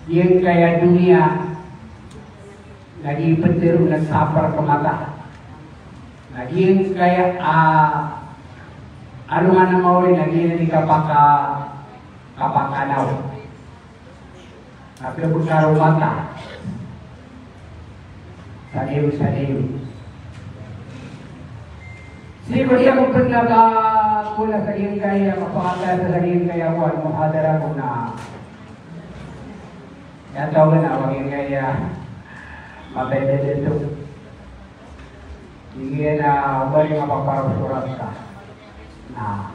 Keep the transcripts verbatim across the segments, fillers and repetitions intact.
Giyangkaya doniya na di ptharoon a sapar ko mata. Na giyangkaya a alongan a maori na giyangkaya di kapaka, kapakanaw. Kapakanaw o mata. Sa dayo, sa dayo. Sii ko di ako pn nakakola sa giyangkaya, kapakataya sa giyangkaya kowan, muhadara ko na. Aya taw na, oway, giyangkaya mabaya dito. Tig iyan a, "Oway, mapaparok so oras ka." Na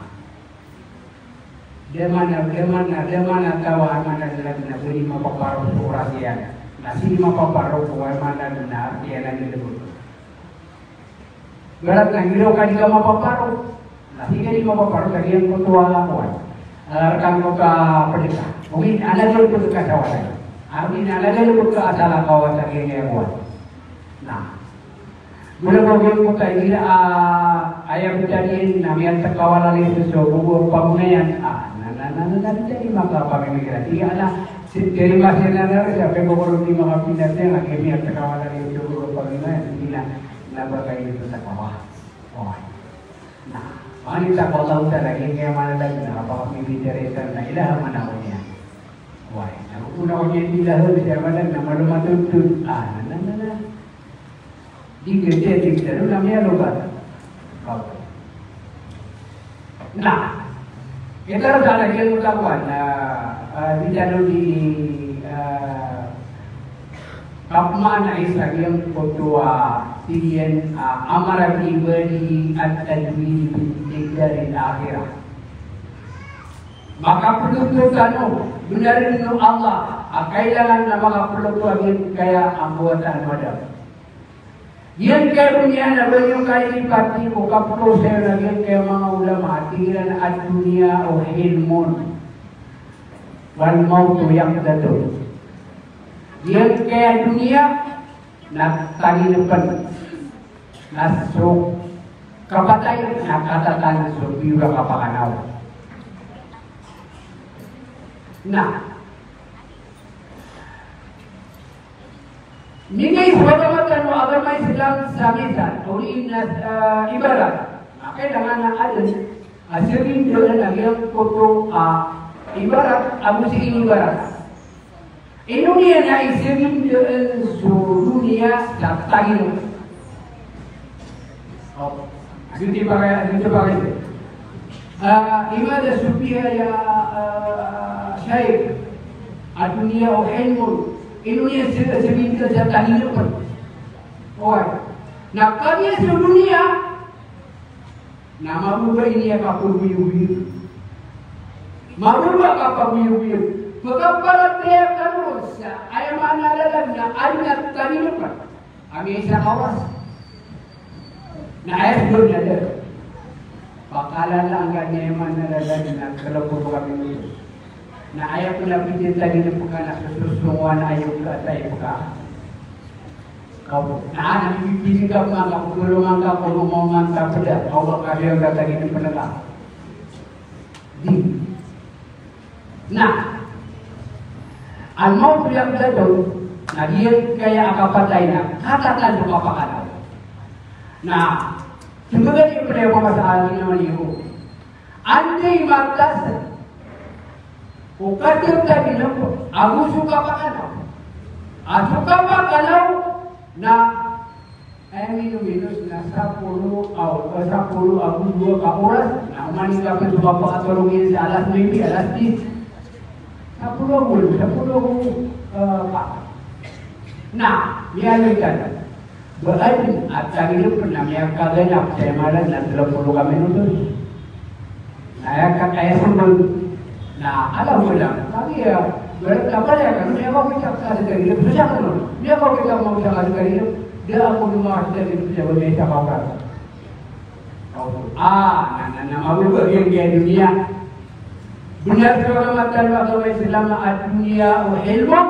da man a, da man a, da man a taw a aya maana niyan na ba di mapaparok so oras iyan. Na sii mapaparok, oway, maana niyan na arti iyan na di lbk. Ibarat na giraw ka di ka mapaparok. Na sii ka di mapaparok, ka giyangkoto a kowan. Ah, rkangkoto a pd ka. Ogaid, a lagid o pkhasawa ka. Arti na a lagid o pkhaasal ka, oway, sa giyangkaya kowan. Na. Mala ko giyangkoto a igira a, aya btad iyan na miyatkaw a lalayon so gogo o pagonayan. Ah, na, na, na, na, na, di makapamimikiran. Tig iyan a, sii, tarimaan iyan na, na, sa pagogoro di makapinatay, na giya miyatkaw a lalayon so gogo o pagonayan. Tig iyan a, na ba kagiya so takawa. Oway. Na, pangni ta ko Allahu Ta'ala, giyangkaya maana niyan na kapakapipintaresan na ilaha man ako niyan. Oway, na roo na ko niyan di ilaha, di siya maana na malo matutut. Ah, na, na, na, na. Di gede, di gede, roo na miyalobat. Oway. Na, kita roo sa lagid o kowan, ah, ah, di tano di, ah, Kapmaana isa giyangkoto a tig iyan a, ah, amara bi ibadihi at-tazwid bid-dari al-akhirah. Makaplot tano, bnar o Allah a kailangan na makaplot a giyangkaya a mbawataan o Adam. Giyangkaya doniya na ba niyo kaya ipati ko kaplosa iyan a giyangkaya manga ulama a tig iran a ad-dunya hilmun. Wal mawtu yaqdatun. Giyangkaya doniya na taginpn. Na so kapatay na katatan so biyoga kapakanaw. Na mingay so agama tano a agama Islam sa misal, odi na, ah, ibarat. Na kailangan na adn a sii dn a giyangkoto a ibarat, ago sii ibarat. Ino niyan a isii dn so doniya sa taginpn. Oh, agi ti pakay, agi ti pakay. Ah, imada supiya ya, ah, Shaykh, ad-dunya hilmun. Ino niyan sii, sii dn sa taginpn. Oway. Na kagiya so doniya, na mababa ini a kapagoyagoyag. Mababa a kapagoyagoyag. Pkaparatiyaya kano sa aya maana a lalag na adn a taginpn. Ami isa ka oras. Na aya sii na da. Pakalala angka niyan man na lalag na tlo polo ka minuto. Na aya pn a pitharo tano na pkana so sosongowan a aya pkatay pka. Kaw, na, na, bibili ka man, kaw, polo man ka, polo man ka, pda, kaw, ba ka, biya ka, taginpn ka. Di. Na, al-mawtu yaqdatun, na giyangkaya a kapatay na katatan so kapakanaw. Na, sii ko pd a pamasaali na maliyo. Anday matas o katharo taginpn ago so kapakanaw. A so kapakanaw na, eh, mino-minos na sapolo, aw, eh, sapolo ago dowa ka oras, na oman i kapn so kapakatorog iyan sa alas nuebe, alas diyes. Sapolo ago, sapolo ago, eh, pat. Na, miyaaloy tano. Ba adn a taginpn na miyakaganap sa aya maana na tlo polo ka minutos. Na aya ka, aya sii man na alam ko lang. Kagiya, ba, na ba aya ka, miyakaw kita ka sa taginpn. So siya ko, miyakaw kita ka sa taginpn. Da ako dn makaw sa taginpn, sa ba miyakaw ka. Ah, na, na, na, mababa giyangkaya doniya. Bnar so agama tano a agama Islam a ad-dunya hilmun,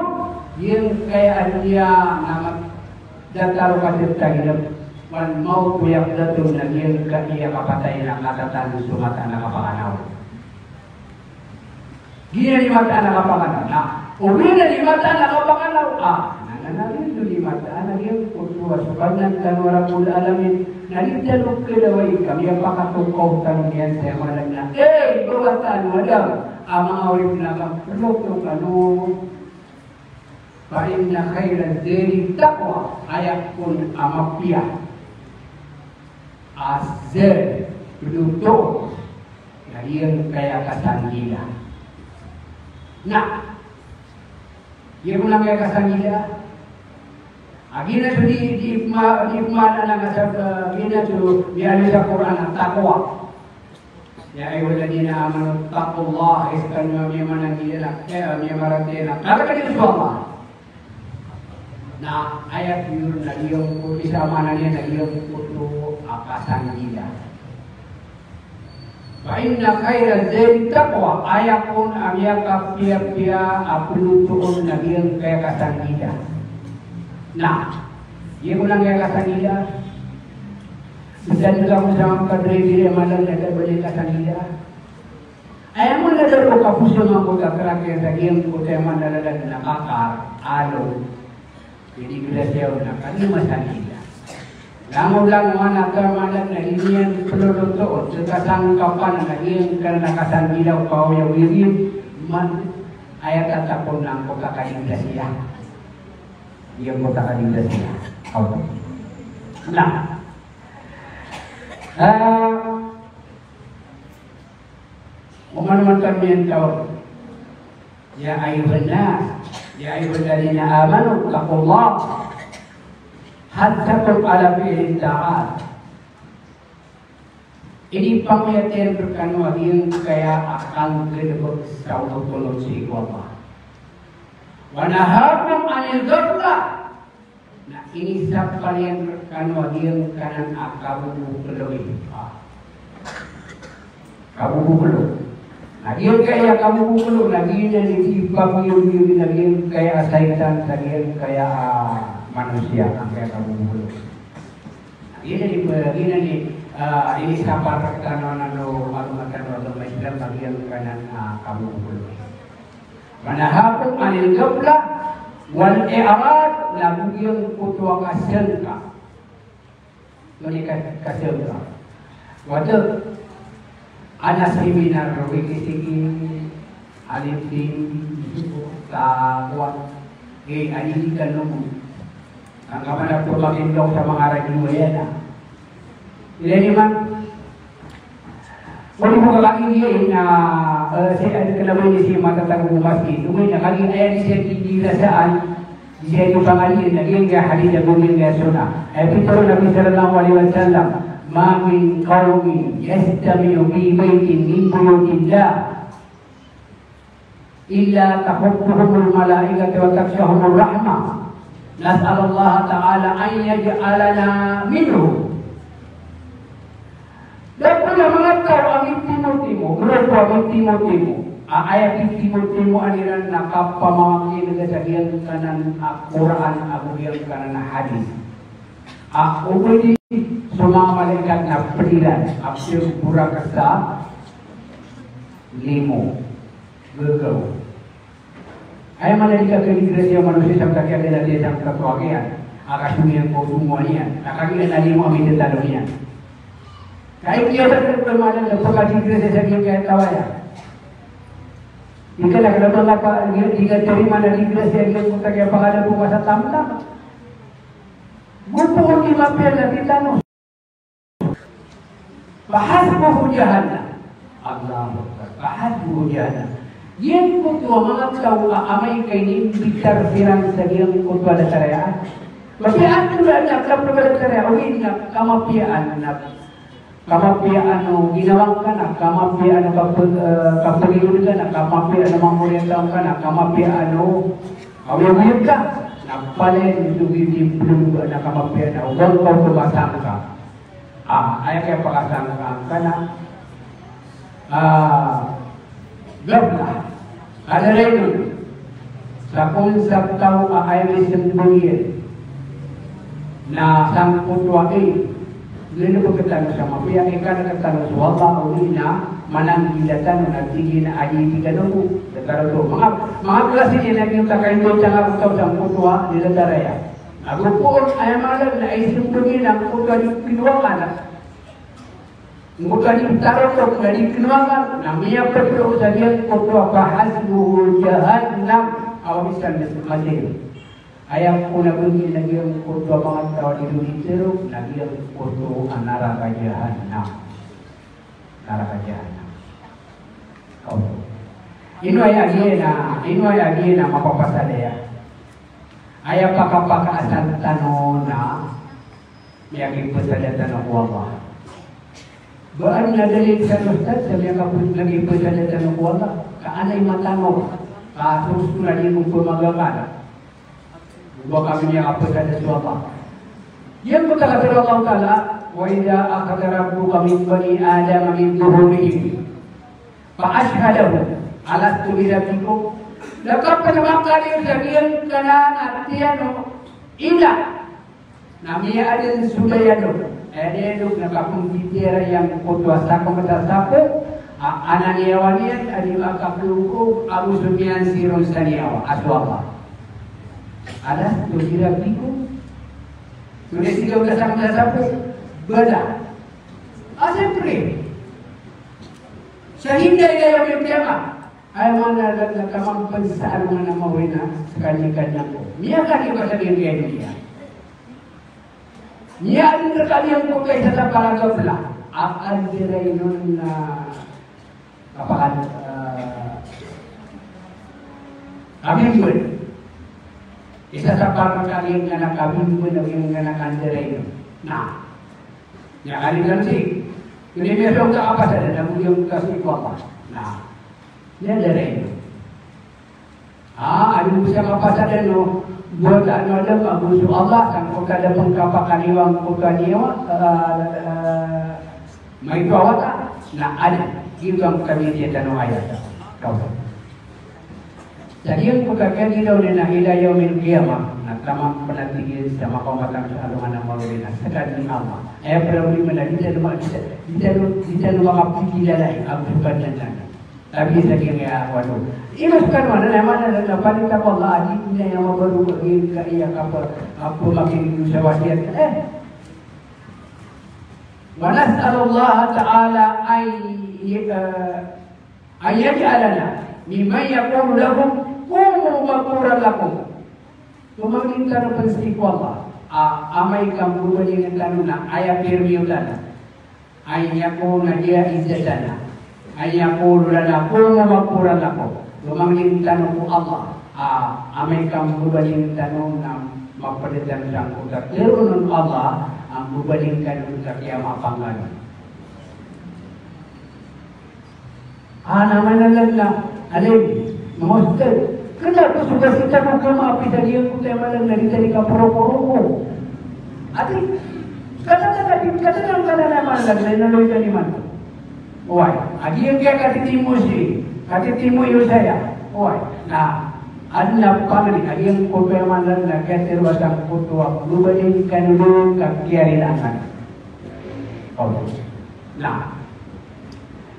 giyangkaya a doniya na mat-, datar o katharo taginpn, wal mawtu yaqdatun, na giyangkaya kapatay na katatan so mataan a kapakanaw. Giya i mataan a kapakanaw. Na, o giya i mataan a kapakanaw, a, na, na, na, giya i mataan a giyangkoto a so Kadnan tano a Rabbul Alamin, na di tano khailay ka miyapakatokaw tano niyan sa aya maana niyan. Eh, babaan tano a da, a manga oripn a kaploto kano. Fa inna khairaz zadi taqwa, aya kon a mapiya a zad, ploto, na giyangkaya kasanggila. Na, giyangkaya kasanggila. A giyanan so di, di ma-, di maana na sa, a, giyanan so di aloy sa Qur'an a taqwa. Ya ayyuhalladhina amanu ittaqullaha, hay skano a miyamaratiyaya, eh, miyamaratiyaya, kargn iyo so Allah. Na aya piyor na giyangkoto, isa a maana niyan na giyangkoto a kasanggila. Fa inna khairaz zadi taqwa, aya kon a miyakapiyapiya a ploto on na giyangkaya kasanggila. Na, giyangkaya kasanggila. Isa dn ka mo sa kadri diri malan na da bali kasanggila. Aya maana na da roo kaposan angkoto a krakn sa giyangkoto aya maana na da na kakar, alo. Jadi grasya on na kani masanggila. Langolangon a ka maana na di niyan plolotoon, so kasangkapan na giyangkanan a kasanggila o kaoyagoyag iyan, man, aya tatap on na angkoto a kadigrasya. Giyangkoto a kadigrasya. Aw. Na. Ah, Oman man kami yan taw. Ya ayyuhan nas, ya ayyuhalladhina amanu ittaqullaha, hattakum ala fi'lit ta'at. Inipangayat iyan rkano a giyangkaya a kanggalbk sa onot-onot sii ko Allah. Wa nahakum anil ghaflah. Na inisapar iyan rkano a giyangkanan a kabobokloy. Ah. Kabobokloy. Na giyangkaya kabobokloy, na giyanan i ipagoyagoyag na giyangkaya a shaytan sa giyangkaya a manosiya, angkaya kabobokloy. Na giyanan i, giyanan i, ah, inisapar rkano a nano, a agama tano a agama Islam, a giyangkanan a kabobokloy. Wa nahakum anil ghaflah wal i'rad, na go giyangkoto a kasangka. Ino i ka-, kasangka? Wata, ana seminar, wiki siki, alim tim, sa kuwan. Eh, ani di ka nomo. Angka mana pamakinlok sa manga radyo iyan, ah. Ilay niyo man. Odi bo ka kagii na, eh, si, eh, kna ba ini si matatago ko masgit. Odi na kagii aya di siya di, di rasaan, di siya di pangaliin, na giyangkaya hadith ago giyangkaya sunnah. Aya pitharo o Nabi sallallahu alaihi wasallam, "Ma min qawmin yajtami'u fi baytin min buyutillah." Illa tahuffuhumul malaikatu wa taghshahumur rahmah. Nas'alullaha ta'ala an yaj'alana minhum. Da pn a manga taw a mitimotimo, grupo a mitimotimo. A, aya pitimotimoan iran na kapamamakin'g sa giyangkanan a Qur'an ago giyangkanan a hadith. A, ogaid so manga malaikat na pd iran a piyagborak sa limo. Gagaw. Aya maana di ka kadigrasya o manosiya sangka kiyakalati sangka toa kiyan. A kasong iyan ko somowa niyan. Na kagiya na limo a mithatalo niyan. Ka aya kiyakalati ko maana na pkadigrasya sa giyangkaya taw aya. Di ka na kna ba ngka pa, di, di ngka tarimaan a digrasya giyangkoto a kiyapakalapo ka sa tamtam. Go pn di mapiya na titanos. Fahasbuhu jahannam. Allahu Akbar. Fahasbuhu jahannam. Giyangkoto a manga taw a amay ka inimbitar siran sa giyangkoto a datar aya. Mapiya a atoran a kapagdatar aya, oway na kamapiyaan na, kamapiyaan o ginawa ngka na, kamapiyaan o kap-, eh, kapagilod ka na, kamapiyaan o mamoriyataw ka na, kamapiyaan o kaoyagoyag ka na, palaya dn so giyangkoto a kamapiyaan na oba ngka oto masangka. Ah, aya kiyapakasangka angka na, ah, ghaflah. Kadarayon, sakn sa taw a aya mismbag iyan na sangkoto a, eh, lolobk tano sa mapiya, eh, kadakl tano so Allah, oway na Mananggila tano na tig iyan a adi tig tano ko, datar oto. Manga, manga klasi iyan a giyangkaya a kaindaw tano ko taw sangkoto a nidatar aya. Ago poon, aya maana na isembag iyan angkoto a di kinowa ka na. Angkoto a di tarotop na di kinowa ka na, miyapd roo sa giyangkoto a fahasbuhu jahannam, aw bi'sal masir. Aya kon a bagi na giyangkoto a manga taw a di donitorop na giyangkoto a naraka jahannam. Naraka jahannam. Kaoto. Ino aya giya na, ino aya giya na mapapasad aya. Aya pakapakaasal tano na miyakipasad tano ko Allah. Ba adn a dalil sa ustad sa miyakipasad tano ko Allah? Ka anay matano. Ka so sura di ko pamagakan. Ba kami niyan kapasad so Allah. Iyan bo katharo o Allah Ta'ala, "Wa idha akhadha rabbuka min bani Adama min zuhurihim fa ashhadahum alastu bi rabbikum." Na kapamagari sa giyangkanan a tiyan o ina na miyaadn so dayalog. Aya dayalog na kapmbitiyarai angkoto a sakop a sapo a ananiyawa niyan a di makaklogo ago so miyansir on sa niyawa a so Allah. Alastu bi rabbikum? So dayalog na sakop a sapo, bala. A siyempre, sa hinda ila yawmil qiyamah, aya maana na taman pn sa alongan a mawri na skaniyan ko. Miyakaliyo ka sa giyangkaya a doniya. Miyaadn rka giyangkoto a isa sa paragraph a andiray on na kapakan, eh, kabimbn. Isa sa paragraph a kabimbn a giyangkanan a andiray on. Na, miyakaliyo ka sii. Kna miyasowa ka a kapasad na giyangkoto a sii ko Allah. Na, miyaadn rka. Ah, ino bo sa kapasadan o, buwat a ino a dam ago so Allah, sangkoto a da pn kapakaliyo angkoto a niyawa, eh, eh, maito a wata, na adn, giyoto a kami di tano aya. Kaw. Sa giyangkoto a kiyagiraw niyan a ila yawmil qiyamah, na taman pn a tig iyan sa makaoma tano sa alongan a mawri na skaniyan ko Allah. Aya problema na di tano ma-, di tano, di tano, di tano makapikilala, eh, ago so Kadnan tano. Tapi sa giyangkaya a, waduh. Ino skano, na, na, mana, na, na, palit ako, Allah, adi, ina, aya mabaro, ina, aya, kapa, apa, makin, sa wasiyat. Eh. Wa nas'alullaha ta'ala ay, eh, ay yaj'alana mimman yaqulu lahum, "Qumu maghfuran lakum." Pamangnin tano pn sii ko Allah a, amay ka mbabalingn tano na aya pirmiyotan a, an yakuna jaizatan, an yaqulu lana qumu maghfuran lakum. Pamangnin tano ko Allah a, amay ka mbabalingn tano na mapd tano sangkoto a tharoon o Allah a mbabalingn tano sa kiyamapanggan. Ana, mana lagna, alim, manga ustad. Kna ko so ba sii tano kamaapit a giyangkoto a mana lagna, di tano kaporokoro ko. Ati, kna, kna, kna, kna, kna, mana lagna, ino loy tano imanto. Oway, a giyangkaya katitimo sii, katitimo iyo saya. Oway, na, adn a pangni, a giyangkoto a mana lagna, katharo a sangkoto a, lubaling kano dn, kakiyarin anan. Oway. Na.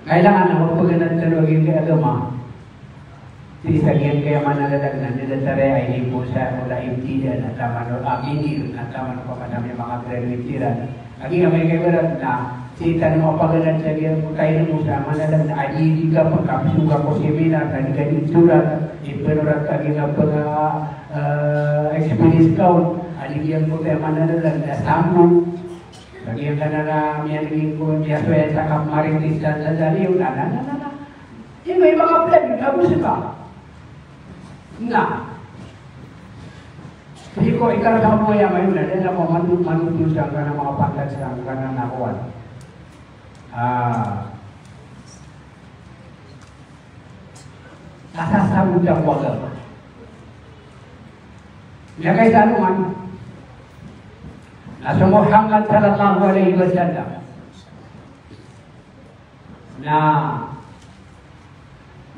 Kailangan na mapaganad tano a giyangkaya agama. Sii sa giyangkaya mana lagna, na datar aya a inipoon sa, o la ibtida na taman o, a, engineer na taman o pamana miyamagraduate iran. A giyangkaya ibarat na sii tano mapaganad sa giyangkoto a inipoon sa mana lagna, a di, di ka pkapsong ka ko seminar, a di ka di turan, di pnorat ka giyangkaya, eh, experience ka on, a di giyangkoto a mana lagna, sambong. Sa giyangkanan a miyaneg ko, miyasowa sa kapmarites sa, sa, sa liyo, na, na, na, na, na. Ino i manga plan, na bo sii ka. Na. Sii ko ikar sa bo aya mayo na, da na ko manu-, manutol sangkanan a manga pantag sangkanan a kowan. Ah. Kasasabotan ko agama. Miyakaisa alongan a so Muhammad sallallahu alaihi wasallam na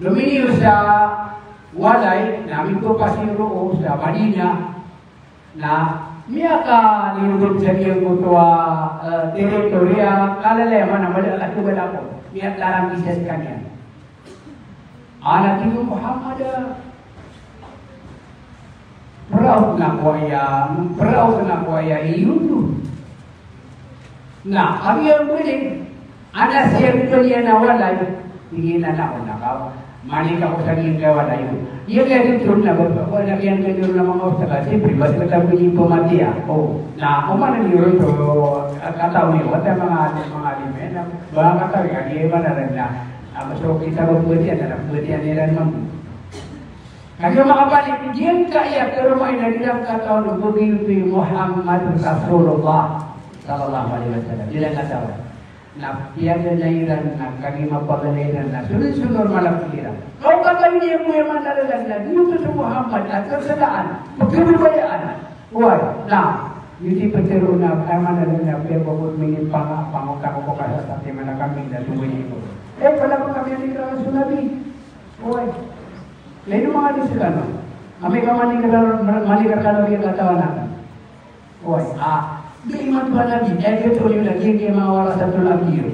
lominiyo sa walay na mipapasing roo sa Madinah. Na miyakaliyo dn sa giyangkoto a, eh, territory a kalalayaman a mala a togan ako. Miyataram isa skaniyan. Ana tig o Muhammad a, proud na ko aya, proud na ko aya iyo. Na, kami ang pwede, ana siya pwede na walay, tig iyan a, na, na, ka, manik ako sa giyangkaya walay. Iya kaya dito na, ba, ba, na kaya nga dito na mga ustad, siyempre, mas matabi yung pamatiya. O, na, o, mana niyo rin, so, kataw niyo, wata mga, mga alim, eh, na, ba, kataw, kaya, mana rin na, ah, so, kita ba pwede, na, pwede, na, rin, ma'am. Kagiya makabalik, giyangkaya karoma iyan a di iran katawan o ba giyoto i Muhammad Rasulullah sallallahu alaihi wasallam. Di iran katawan. Na piyaganay iran na kagiya mapaganay iran na sonon so normal a pikiran. Kaw ka kami niyan ko iyan manaralan na giyoto so Muhammad a kasadaan, pagkababayaan. Oway, na, giyoto i pitharo na, ay manaralan na piyagogod mini panga, pangotang ko ka sa satiman a kami na tumoy ko. Eh, pala ko kami a di iran so Nabi. Oway. Na ino manga di skano? Amay ka manikar, manikar kano di katawan aken. Oway, ah, di imanto a Nabi, eh, beto iyo lagi, di manga warasatul anbiya.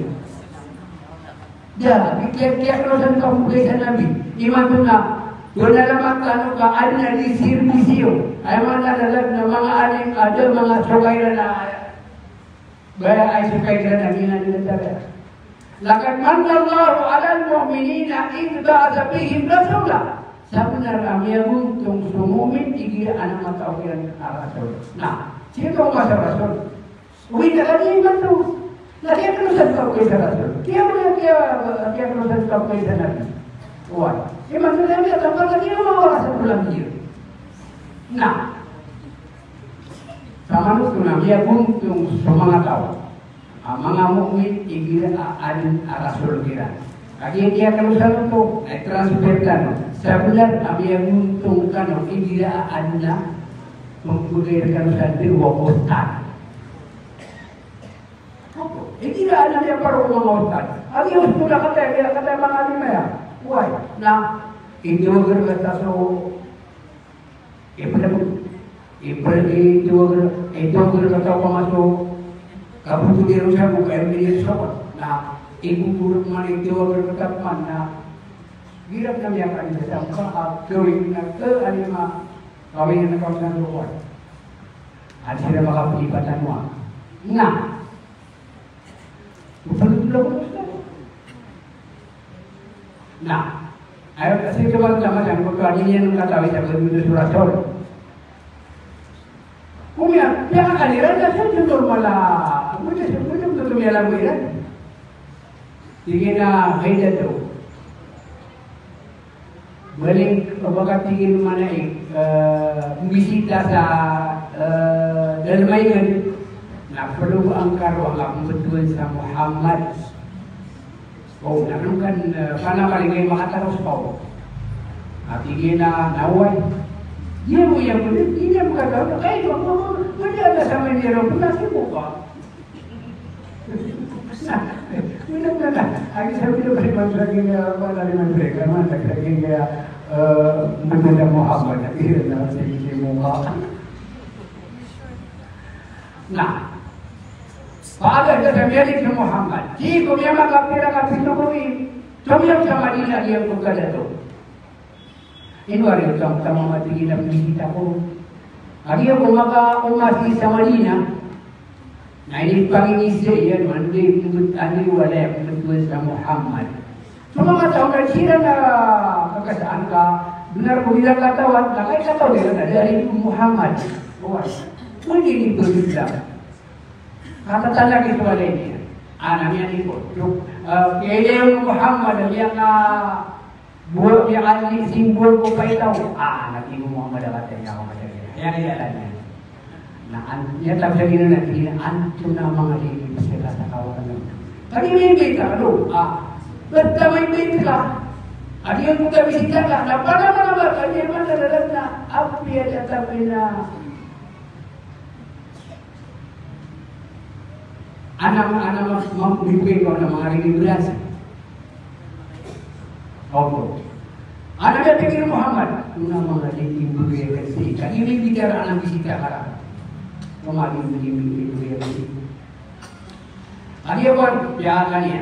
Di, di, di, di, kiyaklosan ka mbgay sa Nabi. Imanto na, wala na makano ka, adn a di sirbisyo. Ay manga lalag na manga alim, adn a manga sokay na, baya ay sokay na, na, na, na, na, Laqad manna Allahu 'alal mu'minina idh ba'atha fihim rasula. Sabenar a miyagontong so mu'min igira a mataw iran a rasul. Na, sino masa rasul? Oway, na kami imanto. Na kiyaklosan ka ko sa rasul. Kiya, kiya, kiyaklosan ka ko sa Nabi. Oway. Imanto na kiyaklosan ka ko sa rasul. Na, samanoto na miyagontong so manga taw a manga mu'min igira a adn a rasul kiran. Kagiya kiyakalosan oto, na i-transfer tano. Sabenar a miyagontong kano igira a adn a pembegay rekano sa dn o ustad. Oto, igira a adn a miyaparo ko manga ustad. Kagiya ustad a kataya, igira kataya manga alim aya. Oway, na, ito a gr kata so Ibrahim, Ibrahim, ito a gr, ito a gr kata o pamaso, kabuto di ron sa buka, iyan di ron sa buka. Na, ibuburok man ito a gr kata man na, girap na miyakan sa sangka, a, gawin na, ke, ano nga, kawin na kawasan ko. At sila makapilipatan mo. Na, Na, ayo, kasi ito ba naman yan, kung ano yan ang katawi sa pagmumundo sa rason. Kung yan, kaya ka kanila, na sa ito normal na, kung ito, kung ito, kung ito, kung ito, kung ito, sige na, kaya ito. Balik, o ba ka tig iyan manay, eh, bisita sa, eh, Dalmaingan, na pd angka roo a pmbtowan sa Muhammad. O, na roo kan, eh, panamaling ay makataros pa o. Tig iyan a, na oway. Di mo iyan pd, di niyan pd kataw, na kayo, pd, pd, pd, pd, pd, pd, pd, pd, pd, Minum na na. Agi sa minum na iman sa gini, ah, mana iman sa gini, ah, eh, minum na Muhammad. Iya na, sige, sige, mukha. Na, paga sa miyalik na Muhammad. Di ko miyamagapira ka pito ko i. Tumiyam sa Madina, di ang pagkadato. Ino ari oto, tama, matigin a bisita ko. Agi ako makaoma sii sa Madina. Na inipangini siya iyan, anda i pmbet-, anda i walay a pmbetowan sa Muhammad. So manga taw na siran na kakasaan ka, bnar ko di iran katawan, na kay katawan iran na da ari Muhammad. Oway. Pwede ini pag-Islam. Katatanag ito walay niyan. Ana miyan ito. So, ah, kaya Muhammad, miyan ka Bo, di a di simbol ko pa itaw. Ah, na tig o Muhammad a kataya niyan ako, kataya niyan. Aya, aya, aya. Na an-, aya taw sa gina na, tig iyan, antonaa manga di, di, di, sa katawan. Kami may bita ka do. Ah, basta may bita ka. Adi ang buka bisita ka. Na para mga bata, di man talaga na, apiya, di a tabi na, Ana, ana ma-, ma-, mibgay ko ana manga rini beras. Opo. Ana da tig iyan Muhammad, antonaa manga di mbgay ka sii. Kagiya ini bicara ana bisita ka ra. Manga di mbgay, mbgay ka sii. Kagiya kon, ya kaniya.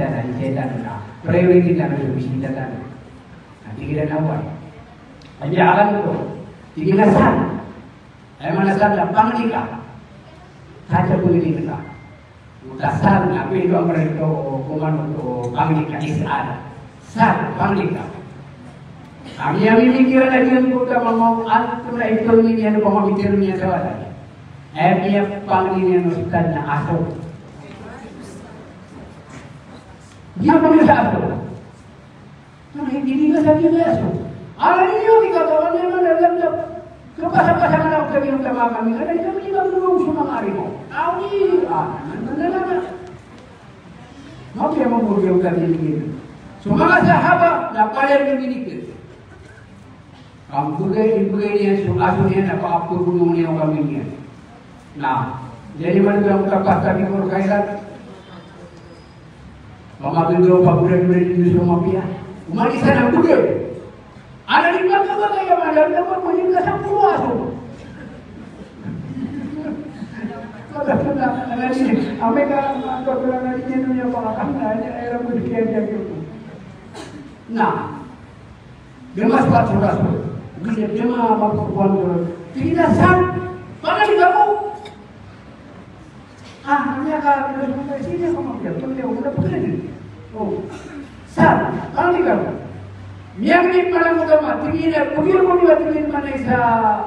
tano, i saitan na priority tano so bisita tano. Na tig iran a oway. Aya alam ko, tig iran a sal. Aya maana sal na pangni ka. Sal sa pangni ka. Ota sal na pwede a mari to, komano to, pangni ka, isal. Sal, pangni ka. Ami a mimikiran a giyangkoto a mama o antonaa i pangni niyan o pamamitiran iyan sa wata. Aya miyapangni niyan o sal na aso. Giya pangni sa aso. Ino, hindi nila sabihin na so. Ala niyo, di ka kawan niyo na lalagdap. Kapasa-pasa ka na ako sabihin ng tama kami. Ala niyo, hindi ka tulong sa mga ari mo. Awi, ah, ano na lang na. Mapiya mo po yung sabihin niyo. So, mga sahaba, na pala yung dinikit. Ang bugay, ibugay niya, so, aso niya, na pakapulong niya kami niya. Na, jadi man yung kapasta di ko kailan. Pamagendo, pagoda-goda dito sa mafia. Umalis na ng bugay. Ano din ba ka ba kaya madam na ba pwede ka sa puwa so? Amay ka, ang pagkula na rin yun yung mga kanta, ay alam mo, kaya dyan yun. Na, Di mas pat so rasul. Di na di ma mapagkukuhan ko. Tig iyan a sal. Pangni ka mo. Ah, kami aka, sino ko mapiya? Pangni ako, wala pangni. Oh. Sal, pangni ka mo. Miyangni pala ko kama, tig iyan a, pagir ko niya, tig iyan a, mana isa,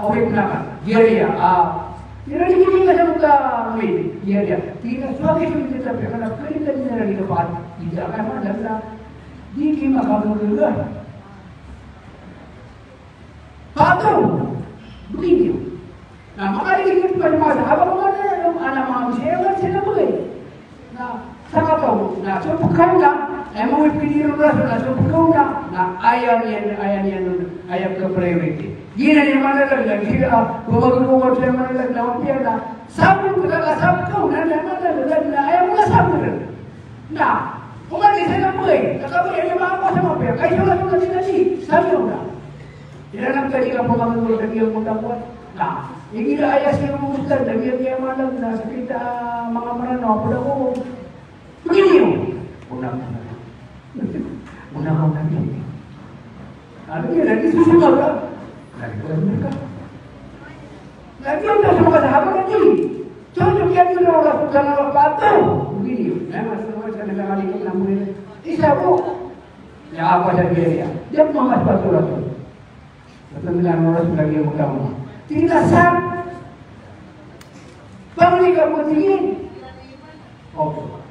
okay na ka. Diarrhea, ah. Ina di kini ka sa mga, may, diarrhea. Tig iyan a, suwagi sa mga tabi, kana, pwede ka niya rin ka pa, hindi ka naman, Di ki makamulod. Pato, bugay niyo. Na, makaligid pa rin mga sahabat, mga anak, mga Muslim, sila bugay. Na, sa kataw, na, so pagkaw na, ay mga piniro na, so, na, so pagkaw na, na, ayan yan, ayan yan, ayan ka priority. Giyanan i manalag na, sila, bumagod-bumagod sila manalag na, mapiya na, sabon ka, sabon ka, na, na, manalag na, ayan mga sabon na. Na, oman di sa na pagay, na kabagay na makakuha sa mapiya, kaya wala sa nabi-nabi, sabi ko na. Ira na kadi ka pamanggulo sa iyang mutakuan. Na, hindi na aya siya mong ustad, na iya kaya manag na sa kita, mga maranaw, pala ko. Pagiliw. Una ko na. Una ko na. Ano yun? Lagi susunod ka. Lagi ko na ka. Lagi ko na sa mga sahabat lagi. Cocok yan yun, wala ko ka na pato. Pagiliw. Na, mas naman sa nagkakalikot na muli. Isa ko. Ya, apa sa biya niya? Diyan mga pato na to. Sa tanda ng oras, lagi mo ka mo. Tinasan. Pangni ka mo tingin. Opo.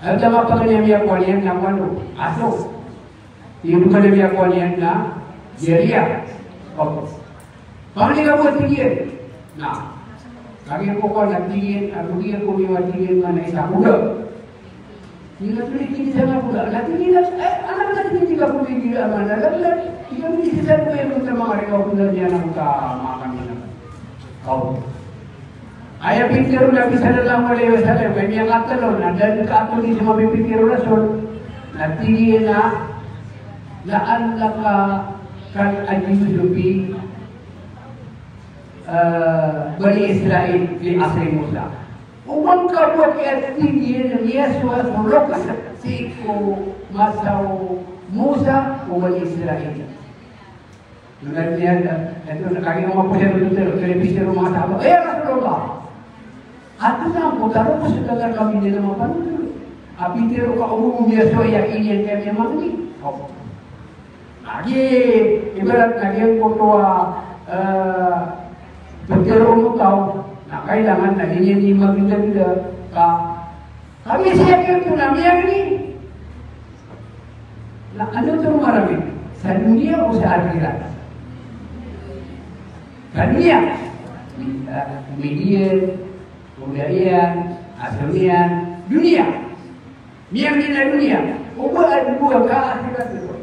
Alam tama pa kanya miyakuha niyan na ano? Aso. Yung pa niya miyakuha niyan na diarrhea. Opo. Pangni ka mo tingin. Na. Kami ko ko na tingin, ako tingin ko miyakuha tingin na isa kuda. Ino tuloy kini sa nga kuda. Na tingin na, eh, anak na tingin ka ko tingin na mana. Ikaw di sa ko yung sa mga rekaw kuda niya na kuda makan na. Kau. Aya pitharo o Nabi sallallahu alaihi wasallam, kay miyakatlo na, dan ka ato di sa mapipitharo o Rasul, na tig iyan a, "La'allaka kal ajuzu fi, eh, Bani Israil fi asri Musa." Oman ka bo a tig iyan a miyasowa so loks sii ko masa o Musa ko Bani Israil. Nagad niyan, eh, ito, na kami ang mapusiyan ito, ito, ito, ito, ito, mga tao. "Eh, Rasulullah, ato na ang pagkaro ko sa tagal kami nila mapanunod. Apitero ka umu miyasowa iya iniyan kami mangni." Oh. Lagi, ibarat lagi ang koto a, eh, pitero mo tao, na kailangan na iniyan di magdagdag ka Kami siya kayo po na miyangni. Na ano to marami? Sa duniya o sa akhirat? Sa duniya. Ah, komedian, komedian, asamian, duniya. Miyangni na doniya, o ba a, o ba a kaakhirat oto.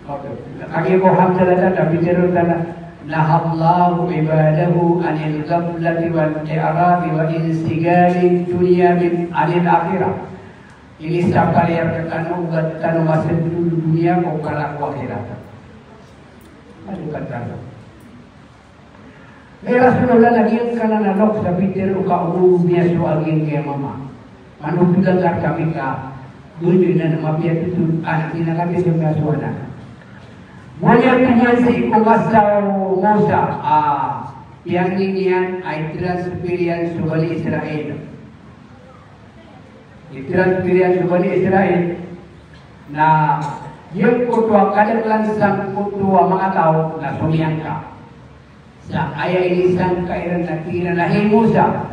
Oto. Kagiya ko Hamzah a pitharo tano, nahallahu ibadahu anil ghaflati wal i'radi wa inshighalid dunya bil, anil akhirah. Inisapar iyan rktano o ba tano masndod o doniya ko kala ko akhirat. Ano ka tano? Hay Rasulullah, na giyangkanan a loks a pitharo ka o miyasowa giyangkaya mama. Mano pitharo ka rkami ka, bnar na mapiya oto, anak, ina, ka di so miyasowa na. Bnar, tig iyan, sii ko masa o Musa a piyangni niyan a i-transfer iyan so Bani Israel. I-transfer iyan so Bani Israel na giyangkoto a kadaklan sangkoto a manga taw na somiyangka. Sa aya inisangka iran na tig iran a, hay Musa,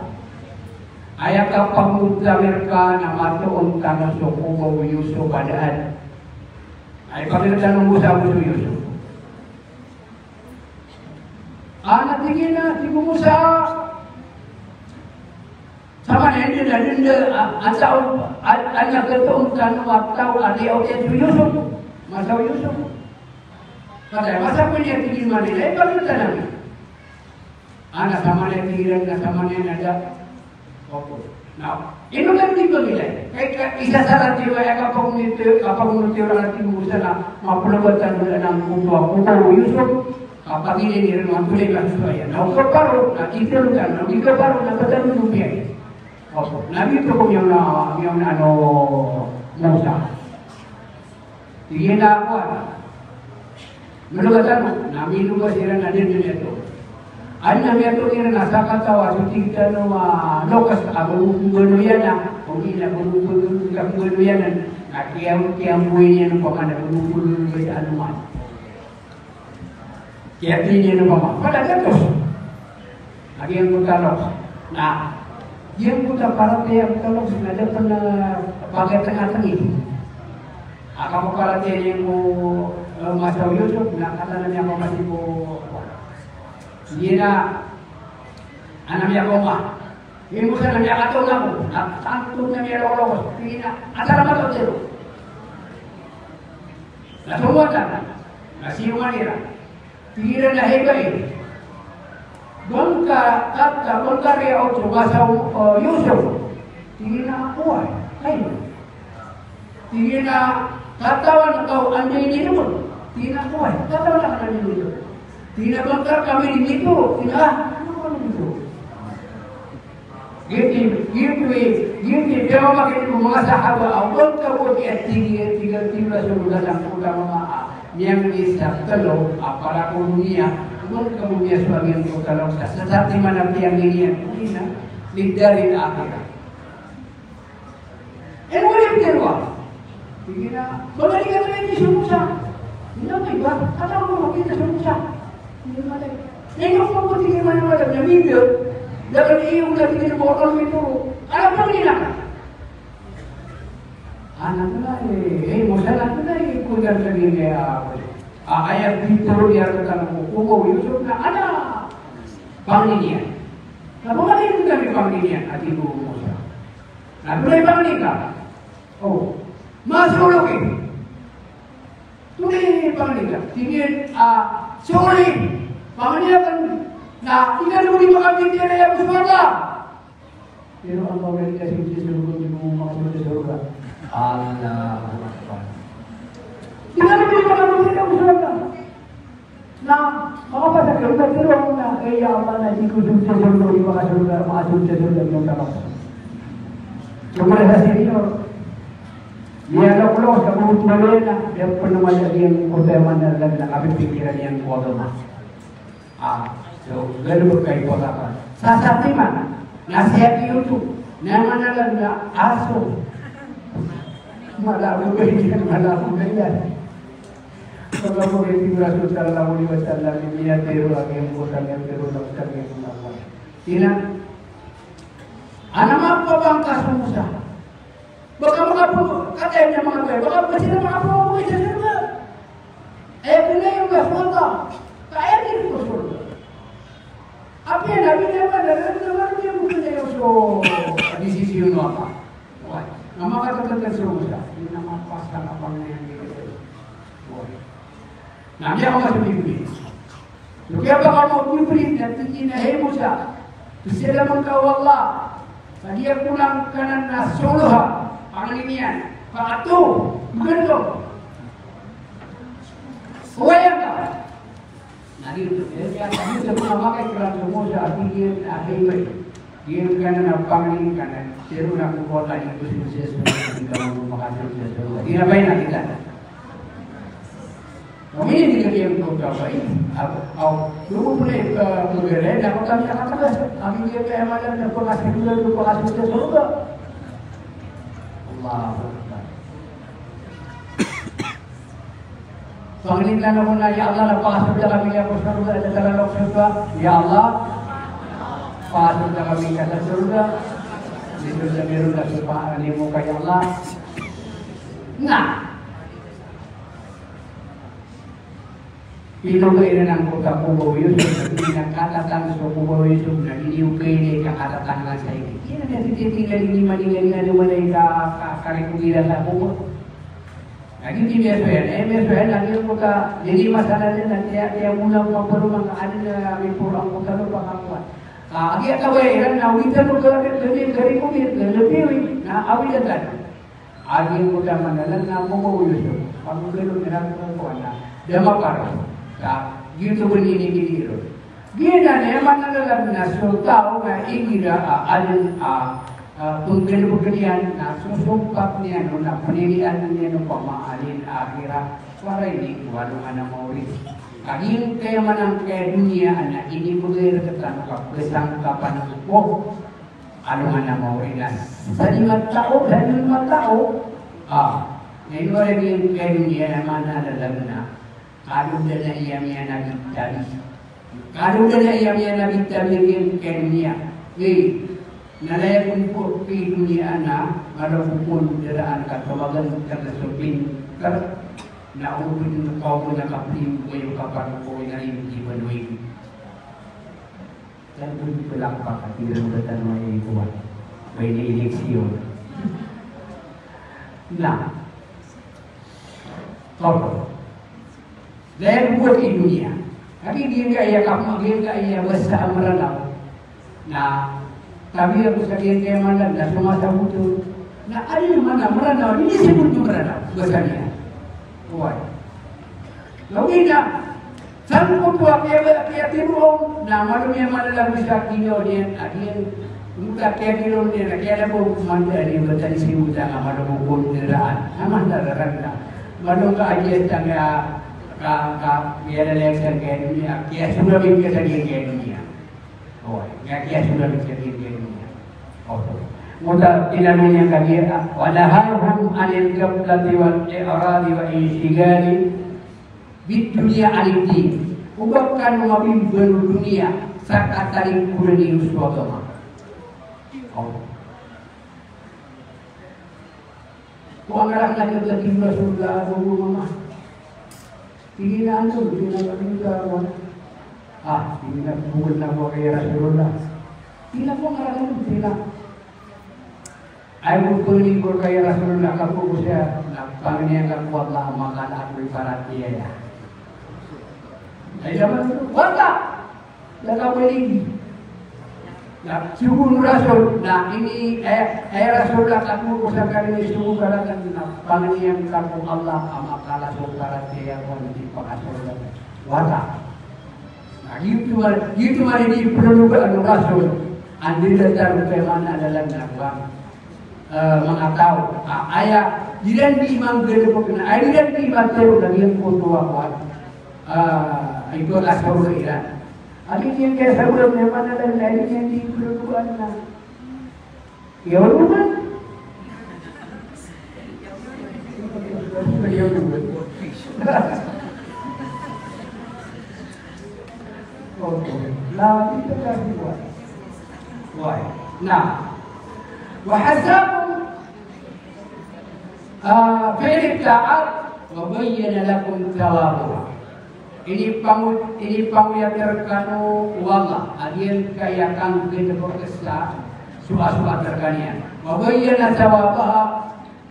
aya kapagmuktamir ka na matoon tano so koba o Yusuf a daan. Aya pagmuktamir tano o Musa, koba o Yusuf. Ana tig iyan a, tig o Musa, samanaya dn a, dn a, a taw a, a, na katoon tano a taw a liyaot iyan so Yusuf. Masa o Yusuf. Ka aya masa ko niyan, tig iyan, manilay, pagilay tano. Ana samanaya, tig iran, na samanaya na da. Oto. Na ino ka di pagilay? Kay ka isa sa rati wa aya kapagonoti, kapagonoti o rati o Musa na mapolobatan o daan angkoto a koba o Yusuf. Kapagilay iran, antonaa i masosowa iyan. Na o kaparo na itharo tano, na o di kaparo na ba tano dopiya. Oto. Na giyoto ko miyaona, miyaona o Musa. Tig iyan a kowan, mologa tano, na minoga siran a dn na miyatoon. Adn a miyatoon iran na sakataw a so tig tano a loks a ba, ba, bano iyan a, o di na ba, ba, ba, bano iyan a, na kiyam-, kiyamboy niyan opama na ba, ba, ba, ba, sa anoman. Kiyatini niyan opama. Pd a gatos. A giyangkoto a loks. Na giyangkoto a paratiyaya angkoto a loks na da pn a pagatngatngi. A kaparatiyaya niyan ko, eh, masa o Yusuf, na katawan iyan a masa ko, iyan a, ana miyakaoma. Ino sa na miyakataw na ako, na tanto na miyalokos, tig iyan a, asar a mataw tiro. Na somowatan, na siyoman iran. Tig iran a, hay bai, ba ngka, kata, ba ngka riyaot so masa o, o Yusuf? Tig iyan a, oway. Hay. Tig iyan a, katawan ka o anda ininomon? Tig iyan a, oway, katawan akn o anda ininomon. Tig iyan a, ba ngka rkami di mitharo? Tig iyan a, ah, ano ka di mitharo? Giyoto i, giyoto i, giyoto i piyamamakineg o manga sahaba a o ba ngka bo, tig iyan, tig iyan, tig iyan, so manga sangkoto a mama a miyangni sa tlo a para ko doniya, o ba ngka bo miyasowa giyangkoto a loks a satiman a piyangni niyan, tig iyan a, lid daril akhirah. Ino ba di pitharo a? Tig iyan a, ba ngka di katharo so Musa? Ino ba, katawan ko, tig iyan, so Musa. Ino ba, tig iyan, mana ba, na mimbir. Dapat iyo na tig iyan a ba ngka mitharo. Ana pangni na ka. Ana pangni, eh, Musa, ana pangni, ko da tig iyan a, ah, aya pitharo iyan rktano ko koba o Yusuf na ana pangni niyan. Na ba ngka di tig iyan a pangni niyan, a tig o Musa. Na tonaa i pangni ka? O, masolok i. Tonaa i pangni ka? Tig iyan a, sorry, pangni akn na tig iyan a di ka di makapitiyara ko sorga. Pero ang pangni ka, sii sa sorga, di ko makasold sa sorga. Allahu Akbar. Tig iyan a di ka di makapitiyara ko sorga. Na makapasad ka, na tiro na, eh, ya Allah, na di ko sold sa sorga, di makasold, makasold sa sorga, di makasold. Sobrang sa senior. Miyaloklos ka bo, miyaloklos ka bo, miyaloklos ka bo, miyaloklos ka bo, miyaloklos ka bo, miyaloklos ka bo, miyaloklos ka bo. Ah, so, gano ba kayo pagkaka-, sa satiman, na siya kiyoto, na manalag na aso. Malabo ba iyan, malabo ba iyan. Pagkabagay ni Rasul sallallahu alaihi wasallam, miyatero a giyangkoto a miyatero a kami ko Allah. Tig iyan a, ana mapapangka so Musa. Baka makapo, kataya niyan manga baya, baka ba sii na makapo ko isa sa sorga. Aya pn a aya ko sorga. Ka aya dn ko sorga. Apiya na, apiya na, apiya na, apiya na, apiya na, apiya na, so desisyon o Allah. Oway. Na maka so Musa, di na mapasang a pangnin iyan. Oway. Na miyakaoma so Jibril. So kiyapakaoma o Jibril na tig iyan a, "Hay Musa, pzalaman ka o Allah sa di ako ngka nan soloha." Pangnin iyan, "Pakato, pganto." Oway, angka. Na di oto, di oto, di oto makamakay kiran so Musa, tig iyan a, "Hay Jibril, giyangkanan a pangnin ka na, tharoon ako ko Allah, di ko sii so, di ka mambo makasii so, di na ba ina kita." Kami ini ka giyangkoto a ba, aw, aw, lumo pn i, eh, pagare, na ko kami nakatagas, kami giyangkaya maana na pangasuda, pangasuda sa sorga. Allahu Akbar. Pangnin tano ko na, "Ya Allah, na pakasold ka kami ko sorga, na tano ko sorga. Ya Allah, pakasold ka kami ko sorga." Di sorga, di sorga, di sorga, ya Allah. Na pinoga iran angkoto a koba o Yusuf, na katatang so koba o Yusuf, na di niyo kailangan kakatatang na sa ini. Di na niyan tititingnan ini maningan na wala ika ka-, karikugira sa koba. Na di, di miyasoyan, eh, miyasoyan, lagi angkoto a, di, di masalah niyan na tiya, tiya muna ko maparo manga adn a miporo angkoto a lopa kakuwan. Ah, agi a kabaya iran na awidan o ka, ka, ka, karikugira, ka, lebiwi, na awidan tano. Agi angkoto a manalan na koba o Yusuf, pagogalo iran ko kowan na da maparo. Sa giyoto bo ini, ini, ini. Giyanan i maana a lalan na so taw na igira a adn a, a, pnggalbkn iyan na sosompat niyan on na pnilian iyan on ko maalin a akhirat. Para ini ko alongan a maori. Kagiya kaya manang kaya doniya na inibgay rktano ka psangkapan ko alongan a maori na sa di matao, sa di matao. Ah, na ino lagid iyan kaya doniya na maana a lalan na Kado dn a aya miyanabit tano. Kado dn a aya miyanabit tano iyan kaya doniya. Eh, na laya kon ko kaya doniya na, mala ko kon daraan ka tawagan ka na so pin, ka, na o pin ka o na kaplim ko iyo kapan ko ina rin di ba doy. Kan pwede pala kapakatira mo datan mo ay kuwan. May na eleksyon. Na. Opo. Dahil buwat i doniya. Lagid iyan kaya kapmagay kaya basta a Mranaw. Na tabiya ko sa giyan kaya Mranaw, na so masa buto. Na adi man a Mranaw, di sibot o Mranaw. Basta niyan. Oway. Lagid na. Sangkoto a kiya, kiyatero on, na malo niyan malalagoy sa kino niyan, a giyan, ngka kiyatero niyan, a kiyalabo, manda niyan, bata di siyoda nga malo ko konderaan. Aman da raranda. Malo ka a giya tanga, ka, ka, kiyalalayag sa kaya doniya, kiyasorabi ka sa giya kaya doniya. Oway, nga kiyasorabi ka sa giya kaya doniya. Opo. Ngota, tinaro niyan kagiya, wa nahahum anil ghaflati wal i'radi wa inshighali bid dunya anid din. O ba kano mabimban o doniya sa katalingkodan iyo so agama. O. Ko angkarak na kiyatagin o Rasulullah, ago mama. Tig iyan a ano, tig iyan a ano, ah, tig iyan a bukod na ko kay Rasulullah. Tig iyan a ko angkarak na, tig iyan a Ay, ko pangni ko kay Rasulullah, ka ko siya, na pangni angka ko Allah, makaala ko i paratiyaya. Ay, dapat ko, wata! Nakapaligid. Na, sogo o Rasul, na ini, eh, eh, Rasulullah, ka ko siya, kani sogo ka raken, na pangni angka ko Allah, a makaala so paratiyaya ko, di pakasold. Wata. Na, giyoto man, giyoto man i di pnondogan o Rasul. Anda i datar o kay maana a lalan na kowan. Eh, manga taw. Ah, aya, di iran di manggalbk na, aya di iran di matero na giyangkoto a kowan. Ah, ito a sorga iran. Aya di iran kaya sa ulam na maana a lalan na, aya di iran di pnondogan na. Iya, wala man. Iya, wala man. Oke. Na, ito kasi buwan. Why? Na. Wa hasabun, ah, fi'li ta'at, wa bayyana lakum thawabaha. Inipango-, inipangoyat rkano o Allah a giyangkaya kanggalbk sa soasoat rkaniyan. Wa bayyana thawabaha,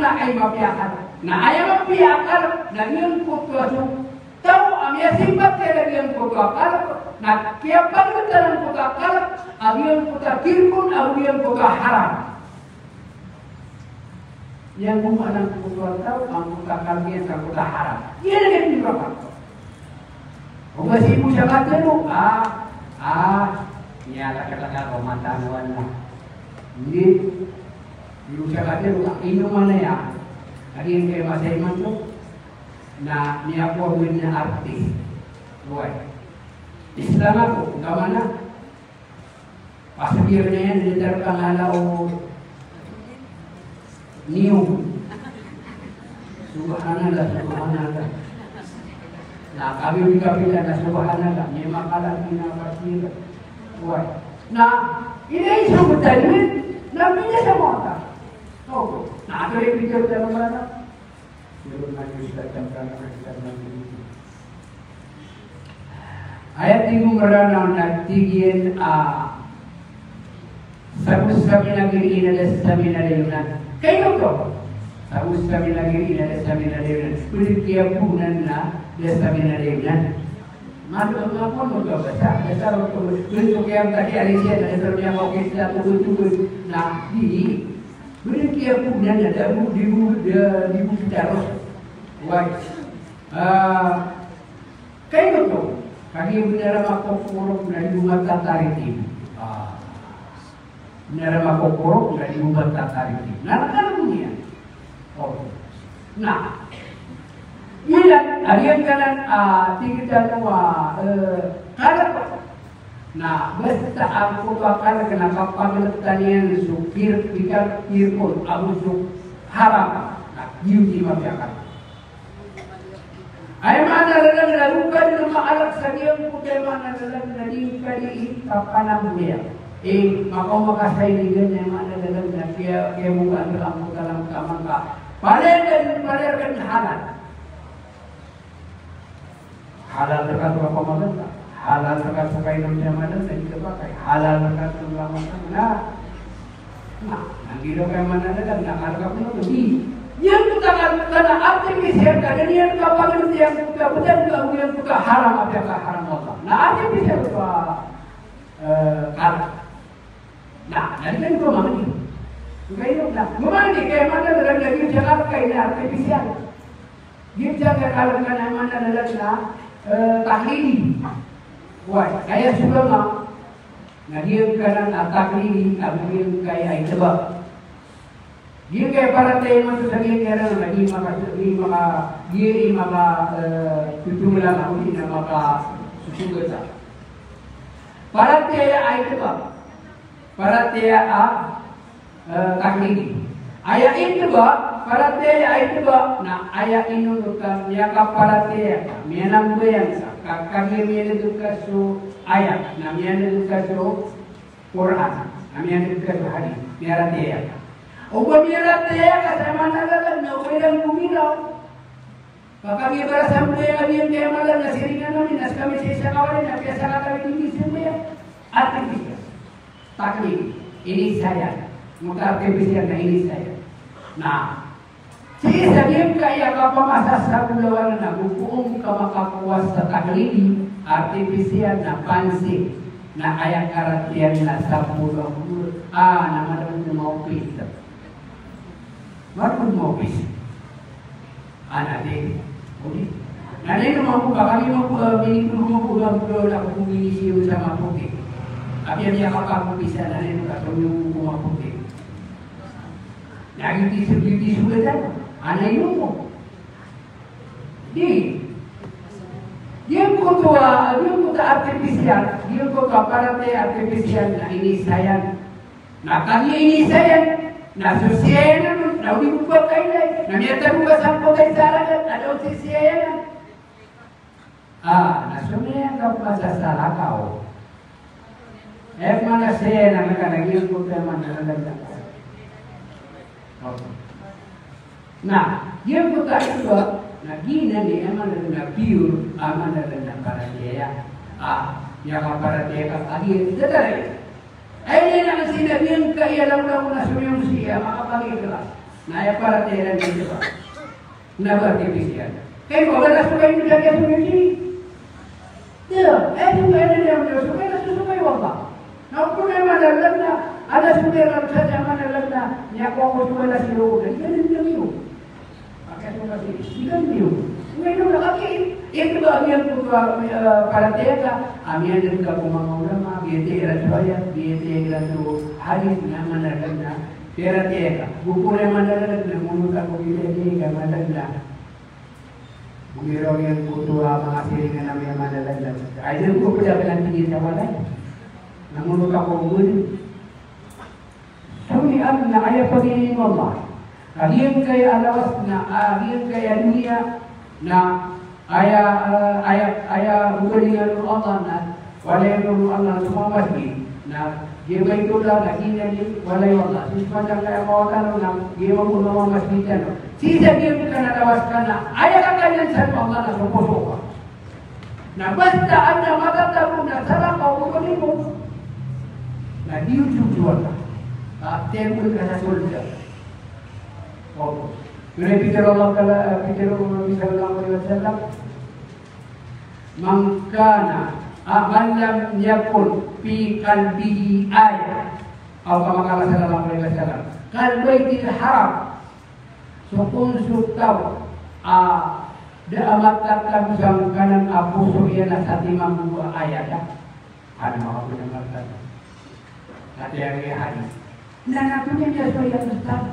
na aya mapiya a kalk. Na aya mapiya a kalk na giyangkoto a so taw a miyasimba iyan a giyangkoto a kalk, na kiyapagltan angkoto a kalk a giyangkoto a tirkon a giyangkoto a haram. Iyan bo man angkoto a taw, angkoto a kalk iyan sa angkoto a haram. Iyan lagid i mapakto. Oba sii bo sa katero, ah, ah, miyalakalaka ko mata niyan na. Hindi, sii bo sa katero, ino man aya, adi iyan kaya masay man to, na miyakowa bo iyan a artist. Oway. Islam ako, ngka mana? Pasagir niyan, leader ka ngala o Neo. Subhanallah, subhanallah. Na kami di kapila na subhanallah, niyan makala di na pasagir. Oway. Na, ini iso betalin, na biya sa mata. Oto. Na, ato rin picture sa mata. Aya tig o Mranaw na tig iyan a Sa bo sa minagiri na da sa minadayonan. Kaino to? Sa bo sa minagiri na da sa minadayonan. Beri kiyaponan na da sa minadayonan. Mano, mano, mano, mano, basa, basa, basa, basa, kiyam tadi ari siya, na basa, basa, basa, basa, na di. Beri kiyaponan na da bo, di bo, da, di bo kita ros. Wai. Ah, kaino to? Kagiya bnar a makokorok na di bo matatarik. Ah. Bnar a makokorok na di bo matatarik. Na, na, na, na, na. O. Na. Ilan, a giyangkanan, ah, tig tano a, eh, kalk. Na, basta angkoto a kalk na kapagltan iyan so kir-, kir-, kirkon, ago so haram. Na, giyoto i mapiya a kalk. Aya maana lalan na roo ka dn maalk sa giyangkoto, aya maana lalan na di ka di kapanamboya. Eh, makaoma ka sa inigan, aya maana lalan na kiya, kiyamogaan rka angkoto a langotaman ka. Palaya ka dn, palaya rka dn halal. Halal rka so kapamaganta. Halal rka so kainom, aya maana na di kapakay. Halal rka so langotaman. Na, na, na giraw ka, aya maana lalan na kalk ka pn oto. Di. Giyangkoto a kalk na artificial ka, da niyan kapagantian ko kabdan ka, giyangkoto a haram, apiya ka haram o Allah. Na artificial ka, eh, kalk. Na, na di ka mamangni. Kaino na mamangni, ka aya maana lalan na giyangkoto a kalk na artificial. Giyangkoto a kalk na aya maana lalan na, eh, taklidi. Wai, aya so ulama na giyangkanan a taklidi, ago giyangkaya a itba. Giyangkaya paratiyaya man sa giyangkaya na di maka, di maka, di maka, eh, tutumla na, o di na makasosogat. Paratiyaya a itba. Paratiyaya a, eh, taklidi. Aya itba, paratiyaya a itba, na aya inonotan, miyakaparatiyaya ka, miyanambayang ka, ka, kagiya miyaneg ka so ayat, na miyaneg ka so Qur'an, na miyaneg ka so hadith, miyaratiyaya ka. O ba miyaratiyaya ka sa aya maana lalan na o ba iran gomiraw. Ka kami barasan bo aya, aya maana lalan na siringan ami, na skami sa isa ka wali, na piyasaka kami di sambayang. Artificial. Taklidi. Inisayan. Mota artificial na inisayan. Na, sii sa giyangkaya kapamasa sa bolawan na go poon ka makakowa sa taklidi, artificial na pansin. Na aya karatiyaya na sapolo a, ah, na madam na maopis. Madam na maopis. Ana di. Odi. Na ino mambo ka, kami mambo, eh, minituro mambo, mambo na ko minisiyo sa mapoti. Apiya miyakapagopis, na ino ka, tonyo ko mapoti. Na giti so, giti so gatan. Ana ino mo. Di. Giyangkoto a, giyangkoto a artificial, giyangkoto a paratiyaya artificial na inisayan. Na kagiya inisayan, na so siyayanan on, na o di bo ba kailay, na miyataro ka sa kota i saragat, na da on sisiyayanan. Ah, na so miyangkap ka sa salakaw. Eh, mana siyayanan ka na giyangkoto a aya maana lalan na. Okay. Na, giyangkoto a itba, na giyanan i aya maana lalan na pure, aya maana lalan na paratiyaya. Ah, miyakaparatiyaya ka kagiya, datar. Aya niyan a sinabi angkaya langolangon a somiyong siya, makapag-ikhlas. Na aya paratiyaya iran na itba. Na ba artificial. Kay ba wala so kay niyan a somiyong siya. Iya, aya somiyong siya, so kay na so somiyong Allah. Na opama aya maana lalan na, ada somiyong sa aya maana lalan na, niya ko ko somiyong siya, na iyan niyan iyo. Pakai surat ini. Ikan biyo. Ngayon na kami, ito ba ang yan po ba, ah, paratiyaya ka? Ami yan din ka po mga ulama, biyatiyaya iran so ayat, biyatiyaya iran so hadith, na managan na, paratiyaya ka. Bukun na managan na, munta ko biyatiyaya ka, managan na. Bumiraw yan po to, ah, mga siringan na may managan na. Ay, din po pala ka ng tingin sa walay. Na munta ko muna. Suni an na aya pagilin o Allah. Ka giyangkaya a lawas na, ah, giyangkaya a doniya na aya, ah, aya, aya bolalingan o Allah na walay o Allah na so manga masgit. Na giya Baitullah na giyanan i walay o Allah. So sumandang kaya mawatan na giya mambo manga masgit tano. Sii sa giyangkaya a lawas ka na aya kakaliyan san o Allah na so poso ka. Na basta adn a matatago na salakaw ko pagilimo. Na di on so jiwang ka. Ati ko ka sa sorga. O. Aya pitharo o Allah Ta'ala, pitharo o Nabi sallallahu alaihi wasallam, "Man kana, a, man lam yakun fi qalbihi ayah." Aw kama qala sallallahu alaihi wasallam. Kal baitil haram. So kon so taw a da a matatago sangkanan a poso iyan a satiman bo a ayat a. Ano makapoon a matatago. Ati aya hadis. Na, na, tonaa niyan so ayat, Ustadh?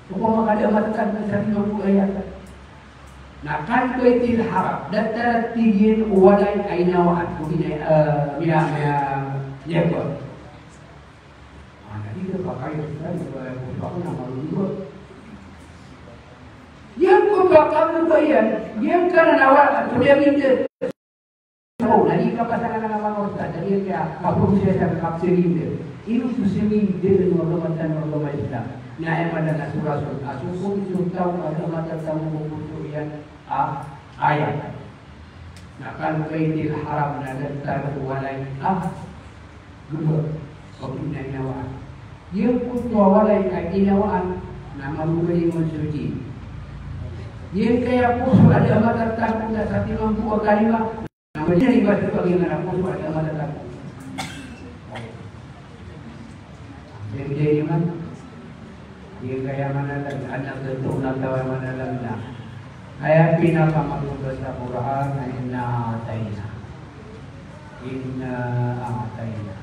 So kon maka da a matatago satiman bo a ayat a. Na kal baitil haram. Datar a tig iyan o walay a inawaan. O ina, eh, miya, miya, miya, Giyangkoto a kababaya iyan, giyangkanan a wala, so di a minder. So, na di kapasangan a manga ustadh, na di a kapagosaya sa kapseminder. Ino so seminder o agama tano a agama Islam? Na aya maana na so Rasul, a so kon so taw a da a matatago ko poso iyan a ayat. Na kal baitil haram, na datar o walay a gba, o di na inawaan. Giyangkoto a walay a inawaan na magogalingon so jin. Giyangkaya poso a da a matatago na satiman bo a kalima, na magogalingon so jin a poso a da a matatago. Giyangkaya manalag, anak, dato, na taw a manalag na. Aya pinakamagoba sa Qur'an na inna a'tayna. Inna a'tayna.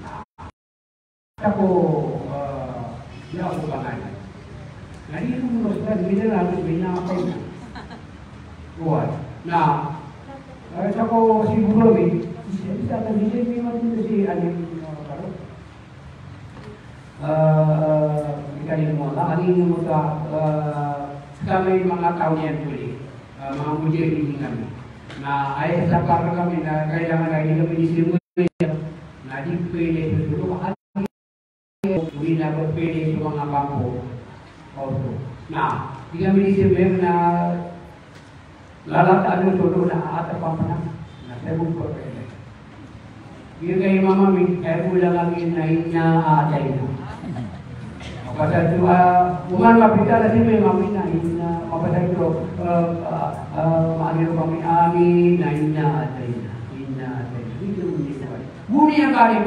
Na, sa ko, eh, na ko pangalan. Na di ko manosta, di na ako, inna a'tayna. Kuwan. Na, eh, sa ko siguro, eh, isa, isa, isa, isa, isa, isa, isa, isa, isa, isa, isa, Eh, ikalimo, ah, kalimo ta, eh, kami manga taw niyan puli. Eh, manga mujahidin kami. Na aya sapar kami na kailangan na di kami di simuya. Na di pwede so solo, ati, di na pwede so manga pampo. Oto. Na di kami di simuya na Lalat a ano so doon na aat a pampana. Na saya bo pakailay. Giyangkai mama mi, saya bo lang ami na inna a'tayna. Mapasad so, ah, oman mapita na si mama mi na inna, mapasad so, ah, ah, ah, maani ron kami amin na inna a'tayna. Inna a'tayna. Ito, ito. Guni a kali